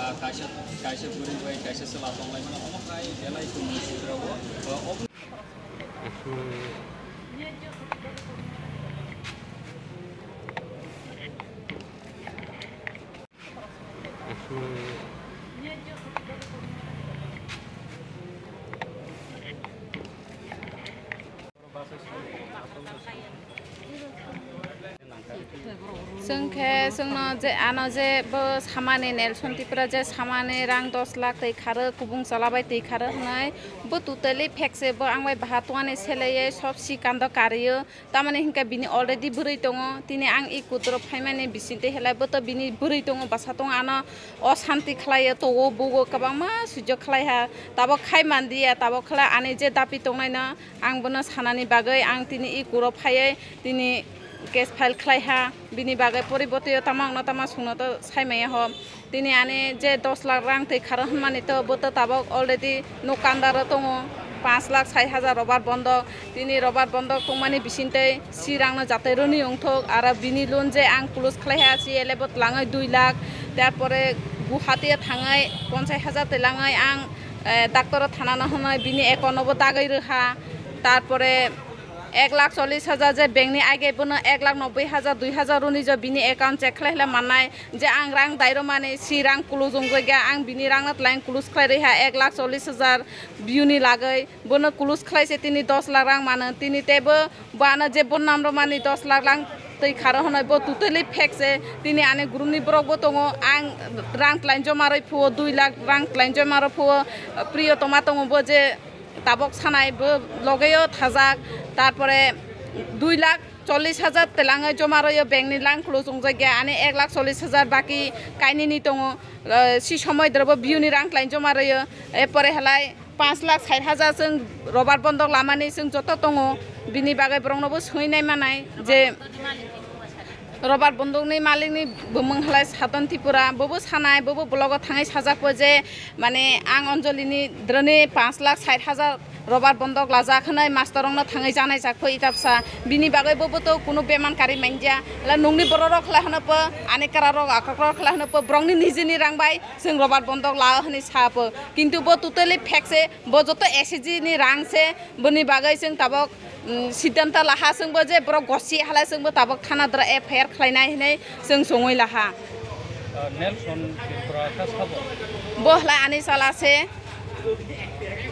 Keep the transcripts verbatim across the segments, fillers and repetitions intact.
Kaisa, kaisa bwrwi bai kaisa chwla tonglaimano, omo hai belai tongmung sitra o, o, obo Chwng khe chwngno je ano je bo samani Nelson Tripura je samani rang dos lakh twi kharw, kubung chwla bai twi kharw hwnwi bo totally fake se, bo ang bai baha tongani selei sob sikando karwi o. Tamoni hinkhe bini already bwrwi tongo, tini ang i kudro phaimani bisingtwi helai bo to bini bwrwi tongo, bwsa tongo, ano o santi khlai o, togo bugo kwbangma sujok khlai ha, tabok khai mandiya, tabok khlai ani je dapi tongnaino ang bono sanani bagwi ang tini i kuro phaiwi tini case file khlai ha, bini bagwi poriboti o tama wngno tama sungno to sai maya ho. Tini ani je dos lakh rang twi kharw hwnmani to bo to tabok already nuk kandaro tongo, panch lakh sait hajar robar bondok. Tini robar bondok tongmani bisingtwi si rangno jatwi rwni wngthok, aro bini loan je ang close khlai ha si ele bo twlangwi dui lakh, tarpore Guwahati o thangwi ponchas hajar twlangwi ang, eh, doctor o thanano hwnwi bini account o bo dagwi rwha, tarpore ek lakh chollish hajar je bank ni age bono ek lakh nobboi hajar dui hajar rwni je bini account check khlai khlai mannai. Je ang rang dairomani si rang kulujung jaga, ang bini rangno twlang kulus khlai rwha ek lakh chollish hajar biuni lagwi, bono kulus khlai se tini dos lakh rang mano, tini teibo bo ano je bonnam romani dos lakh rang twi kharw hwnwi bo totally fake se, tini ani group ni borok bo tongo, ang rang twlang joma rwi phuo dui lakh rang twlang joma rwi phuo, Priyotoma tongo bo je tabok sanai bo logeo thajak, tarpore dui lakh chollish hajar telangwi joma rwio bank ni lang khuluk chungjak ya, ani ek lakh chollish hajar baki kainini tongo, eh, si somoi drobo biuni rang twlai joma rwio, e pore halai panch lakh sait hajar chwng robar bondok lamani chwng joto tongo, bini bagwi borokno bo swngwi nai manai je robar bondokni malikni bumung halai Sadon Tripura, bobo sanai, bobo blogo thangwi sajak po je, mane, ang Anjolini drone panch lakh sait hajar robar bondok lajak hwnwi master rokno thangwi janai jak po itabsa. Bini bagwi bobo to kunu beman kari manja. La nungni borok rok khlai hwno po, ani kara rok, akok rok khlai hwno po, borokni nijini rang bai chwng robar bondok la hwnwi sa po. Kintu bo totally fake se, bo joto S H G ni rang se, boni bagwi chwng tabok, mm, siddhanta laha chwngbo je borok gosi halai chwngbo tabok thana dra F I R khlainai hinwi chwng songwi laha. Ah, Nelson Tripura kha sabo? Bo halai ani chala se.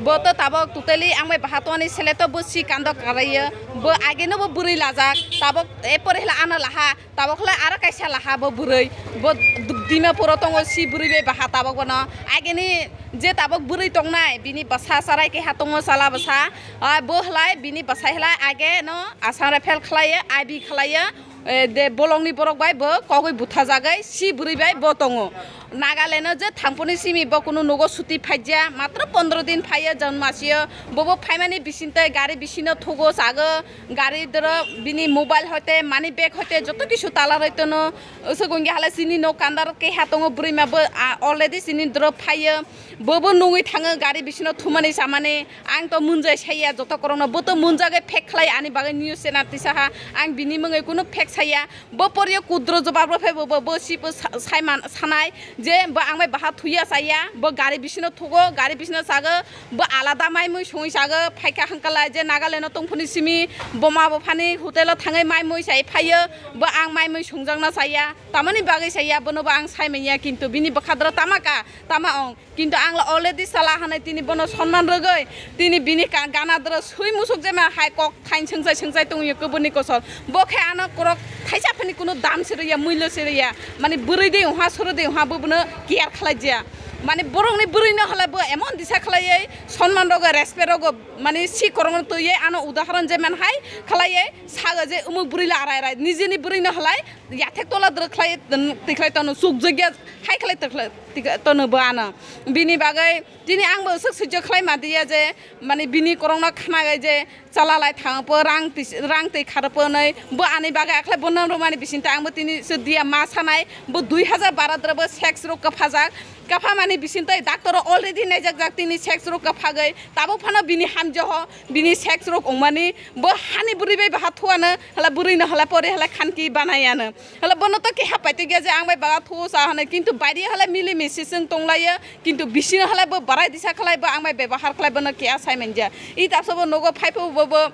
Bo to tabok totally ang bai baha tongani sele to bo si kando karaiyo. Bo ageno bo bwrwi lajak. Tabok e pore hla ano laha. Tabok khlai aro kaisa laha bo bwrwi, bo D-, Dimapuro tongo, si bwrwi bai baha tabok bono. Ageni je tabok bwrwi tongnai, bini bwsa charai keha tongo, chala bwsa. Ah, bo khlai, bini bwsai khlai age no Assam Rifle khlaiyo, I B khlaiyo, eh, de bolongni borok bai bo kogwi buthajagwi, si bwrwi bai bo tongo. Nagaland o je thangphoni simi bo kunu nogo suti phaijya, matro pondro din phaiyo, January masio, bobo phaimani bisingtwi gari bisino thugo, chago, gari doro bini mobile hoite, money bag hoite, joto kisu tala roi tono. Usuk wngya halai chini nok kandar keha tongo, bwrwi ma bo, ah, already chini doro phaiyo, bobo nungwi thango gari bisino thumani chamani. Ang to munjai saiya joto korokno, bo to munjagwi fake khlai ani bagwi news channel tisaha, ang bini mungwi kunu fake saiya. Bo poriyo kudro jobab rw phai bo, bo, bo sibo sa-, saiman sanai je bo ang bai baha thuya chaya, bo gari bisino thugo, gari bisino chago, bo alada mai mui songwi chago, phaikha hangkala je Nagaland o tongphani simi boma bophani hotel o thangwi mai mui chai phaio, bo ang mai mui songjakna chaya, tamoni bagwi chaya, bono bo ang sai manya, kintu bini bwkhadra tama ka, tama ong. Kintu ang lo already sala hanai tini bono sonman rwgwi, tini bini ka-, gana doro swi musuk jema hai kok thain swngchai swngchai tongwi kubuni kosol. Bo khe ano korok thaisa phani kunu dam se rwya, muilo se rwya. Mani bwrwi de wngha, suru de wngha, bo bono care khlai jaya. Mani borokni bwrwi no halai bo emon disa khlaiwi sonman rogo, respect rogo, mani si korokno twiwi ano udahoron je man hai khlaiwi sago je umuk bwrwi la arai arai. Nijini bwrwi no halai yathek tola doro khlai twi khlai tono, chukjagya hai khlai twi khlai twi khlai tono bo ano. Bini bagwi tini ang bo swk swijak khlai ma diya je, mani bini korokno khnagai je chala lai thang po, rang twi, rang twi khar po nai bo ani bagwi akhlai bo nam rwmani bisingtwi ang bo tini se diya ma sanai bo dui hajar baro doro bo sex rok kwphajak. Kapha mani bising tei doctor already naijak jak tini sex rok kaphagwi, tabuk phano bini hamjaho, bini sex rok wngmani, bo hani bwrwi bai baha thuano, hala bwrwi no hala pore hala khanki banayano. Hala bono to keha paitwi gya je ang bai baga thuo sa hwnwi, kintu bairi hala mili misi chwng tonglaio, kintu bising hala bo barai disa khlai bo ang bai bebahar khlai bono keha sai manja. I tabsa bo nogo phai pho bo, bo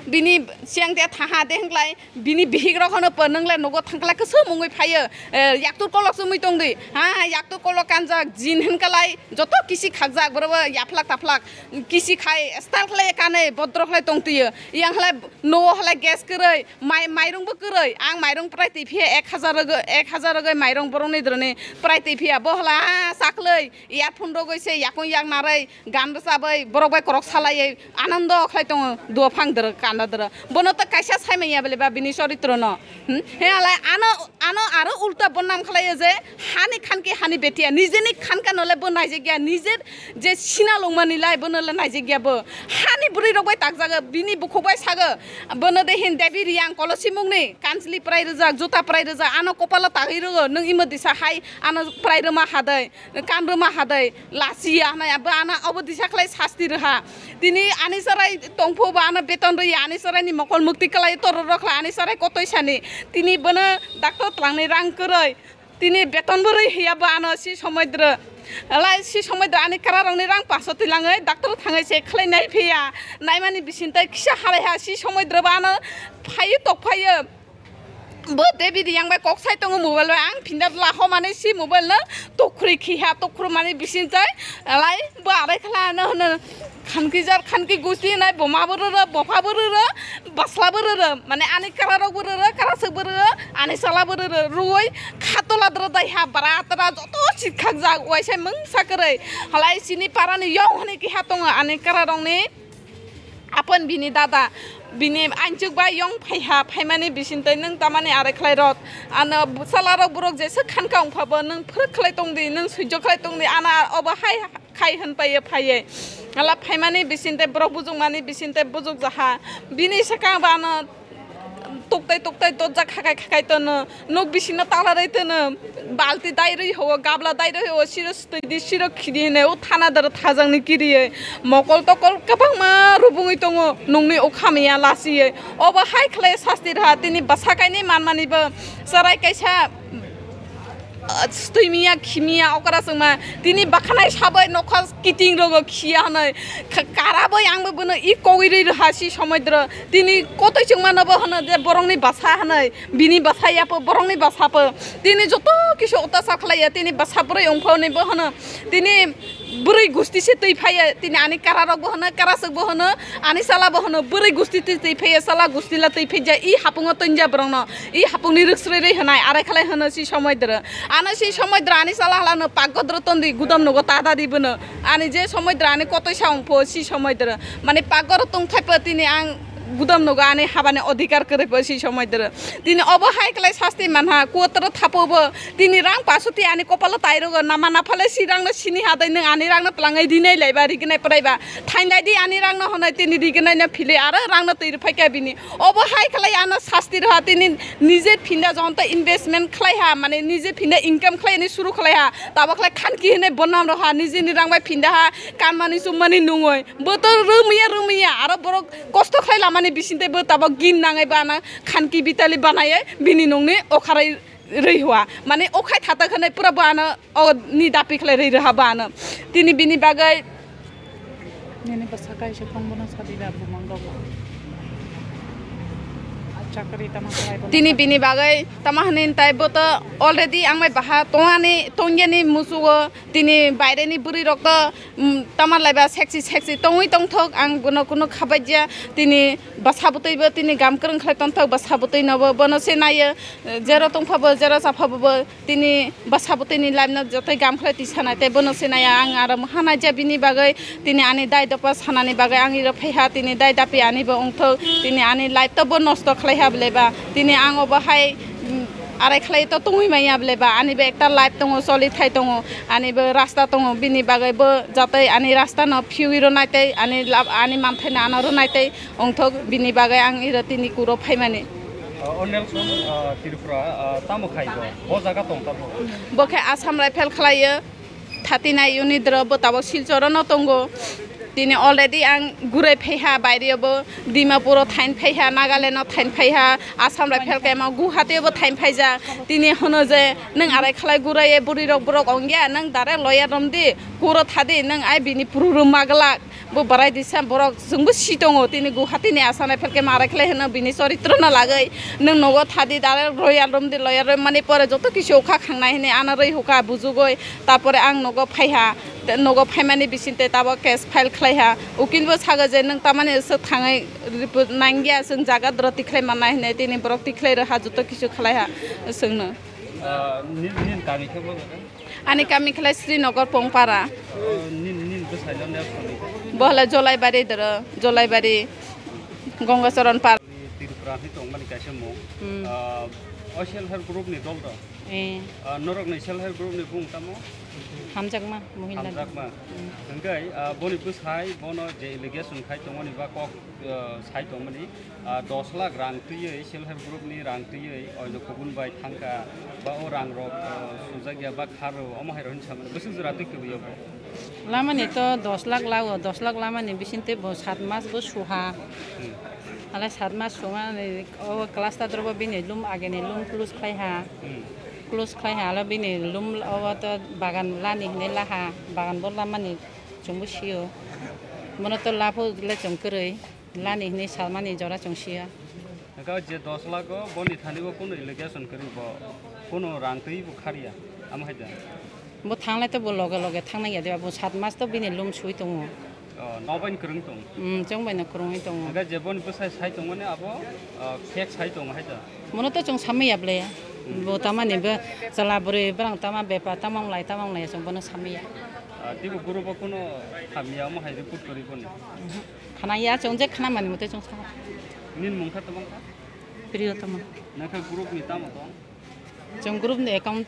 bini siang de thaha de hwnglai, bini bihik rok hono po nwngle nogo thangkla kwswk mungwi phaio. Eh, yaktur kolok chumui tongdi. Ha, yaktur kolok kanjak jin hwnkalai joto kisi khakjak boro bo yaphlak taphlak kisi khai style khlai kanai bodro khlai tongtio. Yang hala nogo hala gas kwrwi, mai, mairung bo kwrwi. Ang mairung prai twi phiya ek hajar rwgwi, ek hajar rwgwi mairung borokni drone prai twi phiya. Bo hala, ah, chaklwi, earphone rogwi se yakung yak narwi, gan rwchabwi, borok bai korok salaiwi, anando khlai tongo, duophang dwrwk, kanda dwrwk. Bono to kaisa sai manya bele ba bini choritro no. Hmm? He hala ano, ano aro ulta bodnam khlaio je, hani khanki hani betia, nijeni khanka nole bo naijak ya, nijer je sina longmani lai bono le naijak ya bo. Hani bwrwi rok bai takjago, bini bukhuk bai sago, bono de hin Devi Riyang Kolosi mungni kanchli prai rwjak, juta prai rwjak, ano kopalo tagwi rwgo, nwng imo disa hai ano prai rwma hadai, kan rwma hadai, lasi ya hnai, abo ano obo disa khlai sasti rwha. Tini ani sarai tongphu bo ano beton rwya, ani sarai ni mokol mukti kwlai torok rok khlai ani sarai kotoi sani. Tini bono doctor twlangni rang kwrwi. Tini beton bo rwi hiya bo ano si somoidro. Alai si somoidro ani kara rokni rang paso twilangwi doctor thangwi se khlai nai phiya. Naimani bising tei kisa halai ha si somoidro bo ano phaio tok phaio. Bo Devi Riyang bai kok sai tongo mobile bai. Ang phinda lahomani si mobile no tokhri khiha, tokhru mani bising tei alai bo arai khala ano hwno. Khankijak khanki gusti hinai boma bo rwrw, bopha bo rwrw, basla bo rwrw, mane ani kara rok bo rwrw, karaswk bo rwrw, ani sala bo rwrw, rwui khatola dwrwdai ha bara tara joto sikhakjak waisa mungsa kwrwi. Halai chini parani yong hwnwi keha tongo ani kara rokni apon bini dada, bini anchuk bai yong phaiha, phaimani bising tei nwng tamani arai khlai rot. Ano bwsala rok borok jesa khanka wngpha bo nwng phwrwk khlai tongdi, nwng suijo khlai tongdi, ana obo hai khai hwn paiye phaiye. Hala phaimani bising tei borok bujukmani bising tei bujukjaha. Bini swkang bo ano tuktai tuktai dojak khakai khakai tono. Nuk bisingno tala rwi tono. Balti dai rwi ho, gabla dai rwi ho, siro stwi di, siro khidi hwnwi o thana doro thajakni kiriye. Mokol tokol kwbangma rubungwi tongo, nungni o khamya lasiye. Obo hai khlai sasti rwha, tini bwsa kainwi manmani bo chwrai kaisa, ah, stwi miya, khi miya, okra chwngma. Tini bakhanai sabai nokha kiting rogo khiya hwnwi. Kha-, kara bai ang bo bono i kogwi rwi rwha si somoidro. Tini kotoi chwngmano bo hwno je borokni bwsa hwnwi. Bini bwsa ya po, borokni bwsa po. Tini joto kisu otachar khlaiya, tini bwsa bwrwi wngphani bo hwno. Tini bwrwi gusti se twi phaiya, tini ani kara rok bo hwno, karaswk bo hwno, ani sala bo hwno, bwrwi gusti twi twi phaiya, sala gusti la twi phaija, i hapungo tonja borokno. I hapungni rwk srwi rwi hwnai, arai khlai hwno si somoidro. Ano si somoidro ani sala hala no pak godro tondi gudam nogo tada di bono. Ani je somoidro ani kotoi sa wngpho si somoidro. Mane pak goro tongthai pho tini ang gudam nogo ani habani odhikar kwrwi pho si somoidro. Tini obo hai khlai sasti manha, kuatro thapo bo. Tini rang pasoti ani kopalo tai rogo nama naphale si rangno sini hadai nwng ani rangno twlangwi rinai laiba rignai phraiba. Thainlai di ani rangno hwnwi tini rignai no philwi aro rangno twi rwphai kha bini. Obo hai khlai ano sasti rwha, tini nije phinda jonto investment khlai ha, mane nije phinda income khlai ni suru khlai ha, tabok khlai khanki hinwi bonam rwha, nijeni rang bai phinda ha, kanmani chumani nungwi. Bo to rwmaya rwmaya, aro borok kosto khlai lamani bising tei bo tabok gin nangwi bo ano khanki bitali banaywi bini nungni okharai rwi hua. Mane okhai thata khanai pura bo ano o ni dapi khlai rwi rwha bo ano. Tini bini bagwi Nini bwsa kaisa tong bono sadi da bumang rok. Chakri tama khlai bono. Tini bini bagwi tama hwnwi tai bo to already ang bai baha tongani, tongyani musugo tini baireni bwrwi rok to, mm, tama laiba sexy sexy tongwi tongthok, ang bono kunu khabaija. Tini bwsa bwtwi bo tini gam kwrwng khlai tongthok, bwsa bwtwi no bo bono se naio, jero tongpha bo, jero chapha bo, bo tini bwsa bwtwini life no joto gam khlai twi sanai, tei bono se nai ang aro moha naija bini bagwi. Tini ani dai dopa sanani bagwi ang iro phaiha, tini dai dapi ani bo wngthok, tini ani life to bo nosto khlaiha bwleba, tini ang obo hai, mm, arai khlai to tongwi manya bwleba, ani bo ekta life tongo, choli thai tongo, ani bo rasta tongo, bini bagwi bo jatoi ani rasta no phiwi rwnai tei ani lab-, ani manthai no ano rwnai tei wngthok, bini bagwi ang iro tini kuro phaimani. O Nelson, ah, Tripura, ah, tamo khai bo? Bo jaga tong tamo? Bo khe Assam Rifle khlaiyo, thirty nine unit rok bo tabok Silchoro no tongo. Tini already ang gurai phaiha, baire bo Dimapur o thain phaiha, Nagaland o thain phaiha, Assam Rifle kemo Guwahati bo thain phaija. Tini hono je nwng arai khlai gurai e buri rok borok ongya, nwng dare lawyer romdi, kuro thadi, nwng ai bini puru rwma glak. Bo barai disa borok chwngbo si tongo, tini Guwahati ni Assam Rifle kemo arai khlai hwno bini choritro no lagwi. Nwng nogo thadi dare lawyer romdi, lawyer rommani pore joto kisu okha khangnai hwnwi ano rwi hokha bujugoi. Tapore ang nogo phaiha, te nogo phaimani bisingte tabo case file khlaiha. Ukil bo sago je nwng tamani swk thangwi report nangya, chwng jaga doro tikhlai mannai hwnwi, tini borok tikhlai rwha joto kisu khlaiha chwngno. Ah, nini, nini kami khe bo jaga? Ani kami khlai Srinagar Pongpara. Oh, nini, nini bwsai no nek soni? Bo hwlai Jolaibari doro, Jolaibari, Gangacharan Para. Tripura ni tongmani kaisa mung. Hmm. Ah, o self help group ni dol do? Eh. Ah, norok ni self help group ni bung tamo? Hamjakma, Mohila. Hamjakma. Hmm. Hingkai, ah, boni bwsai, bono je allegation khai tongmani ba kok, ah, sai tongmani, ah, dos lakh rang twiwi, self help group ni rang twiwi, oino kubun bai thangka, ba o rang rok, ah, sujak ya ba kharo, omo hai rok hinwi samani. Bwswk jora twi kwrwi obo? Lamani to dos lakh lago, dos lakh lamani bisingtwi bo sat mas bo suha. Hmm. Alai sat mas sumani o cluster drobo bini lum ageni lum close khlaiha. Hmm. Close khlaiha, alo bini lum o to bagan lani hinwi laha, bagan bo lamani chwngbo sio. Mono to lapho le chwng kwrwi. Lani hinwi salmani jora chwng sia. Eka je dos lakh o boni thani bo kunu allegation kwrwi bo, kunu rang twi bo khariya, amo hai da? Bo thanglai to bo loge loge thangnai ya de, bo sat mas to bini lum sui tongo. Oh, nobain kwrwng tong? Hmm, chwng bai no kwrwngwi tongo. Eka je boni bwsai sai tongmani abo, ah, fake sai tongo hai da? Mono to chwng samwi ya ble. Hmm. Bo tamani bo chwla bwrwi bwrang tama bepar tama wnglai tama wnglai chwng bono samwi ya. Ah, tei bo group o kunu hamya amo hai report kwrwi boni? Mhm. Khna ya, chwng je khna mani mwtai chwng sa. Nini mung kha tamo kha? Priyotoma. Nang kha group ni tamo tong? Chwng group ni account.